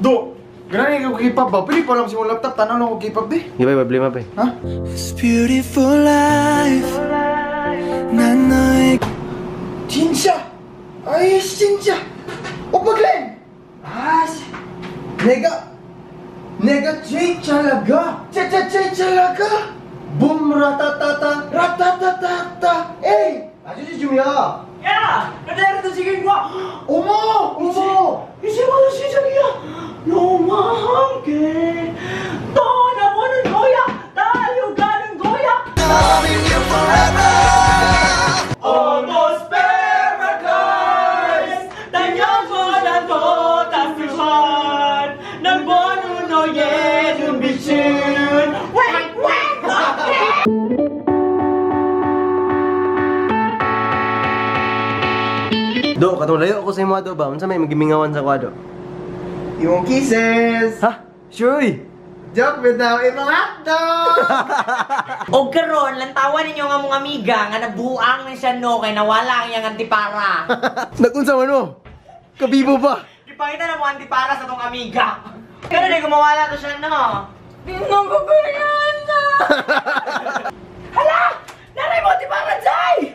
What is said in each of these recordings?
Do! Ganun yung K-pop ba? Pili pa lang si mong laptop, tanaw lang ko K-pop eh. Di ba, problema pa eh. Ha? It's beautiful life. 난 너의 진짜! Ay, 진짜! 오빠 Glenn! Ah, si... 내가... 내가 제일 잘 나가! 제일 잘 나가! 붐 라타타타 라타타타타 에이! 아저씨 중이야! 야! 내가 지금 와! 어머! 어머! 이제 와서 시작이야! 너와 함께 떠나보는 거야! 달려가는 거야! loving you forever. Almost paradise 난 영원한 더 따스한 난 보는 너의 눈빛은 Wait, wait, wait! Do, katong layo ako sa imo do ba? Unsa may magimingawan sa kwado? Yung kisses! Ha? Sure eh. Joke bitaw, imong hotdog! O karon, lantawan ninyo nga mong amiga nga nabuang na siya no kay nawala ang iyang antipara. Nagunsa man mo? Kabibo pa. Ipakita na mo antipara sa tong amiga. Pero di gumawala to siya no. Nanggugulan na. Hala! Naray mo antipara jay!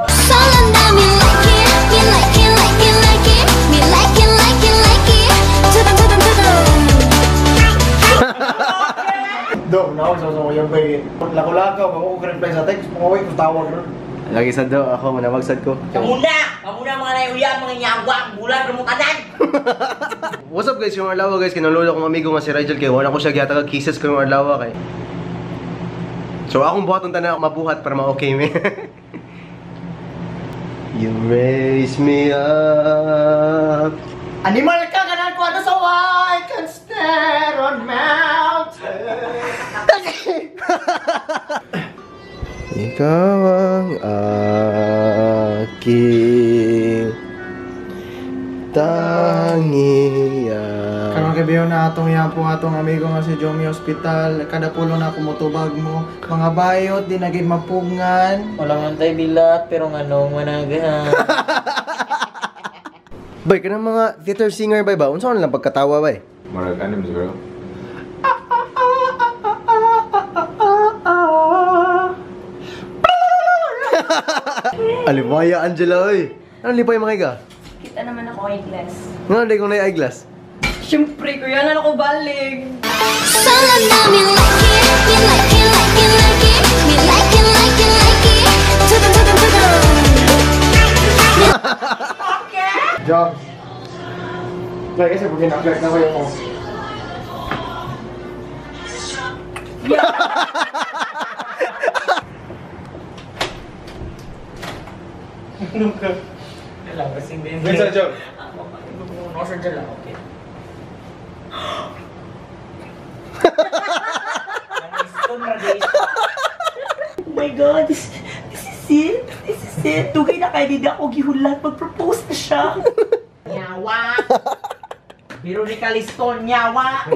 설렌다 me like it, me like it, like it, like it, me like it, like it, like it. 두둥 두둥 두둥. Do, nawag sa sa yung bay. Lako-lako, bago ko reply sa text, mga way ko tawag ron. Lagi sa do, ako manawag sad ko. Kamuna! Kamuna mga nayuya, mga nyawang, bulan, remutanan! What's up guys, yung adlaw guys, kinululo kong amigo nga si Rigel kay wala ko siya gihatag kisses ko yung adlaw kay. So akong buhaton tanan mabuhat para ma-okay me. You raise me up. Animal ka ganan ko ano so I can stand on mountain. Ikaw ang aking tangian. Karon kay biyo na atong yapo atong amigo nga si Jomi Hospital, kada pulo na kumutubag mo. Mga bayot di na gid mapugngan. Wala man tayo bilat, pero nganong managahan. Bay, kanang mga theater singer bay ba? Unsa man lang pagkatawa bay? Murag anim siguro. Alimaya Angela oy. Anong lipay mga iga? Kita naman ako eyeglass. Nga di kong na eyeglass. Siyempre, kuya, na ako balig. 설렌다 me like it, me like it, like it, like it, me like it, like it, like it. 두둥 두둥 두둥. Jobs. Like kasi pag gina-flex na ko yung mo. Minsan job. Okay. Oh my God, this is it. This is it. Dugay na kayo, hindi ako gihulat. Mag-propose na siya. Nyawa! Veronica Liston, nyawa!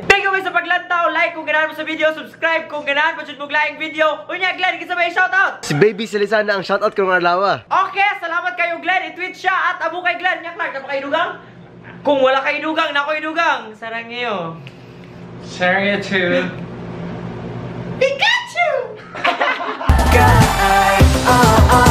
Thank you guys sa paglantaw. Like kung ganahan mo sa video, subscribe kung ganahan mo sa laing video. Unya, Glenn, kita may shoutout! Si Baby Silisana ang shoutout ko ng adlaw. Okay, salamat kayo Glenn. I-tweet siya at abo kay Glenn. Nya Clark, na kayo dugang? Kung wala kayo dugang, na ko'y dugang. Sarangyo. Sarangyo too. Pikachu! Oh, oh.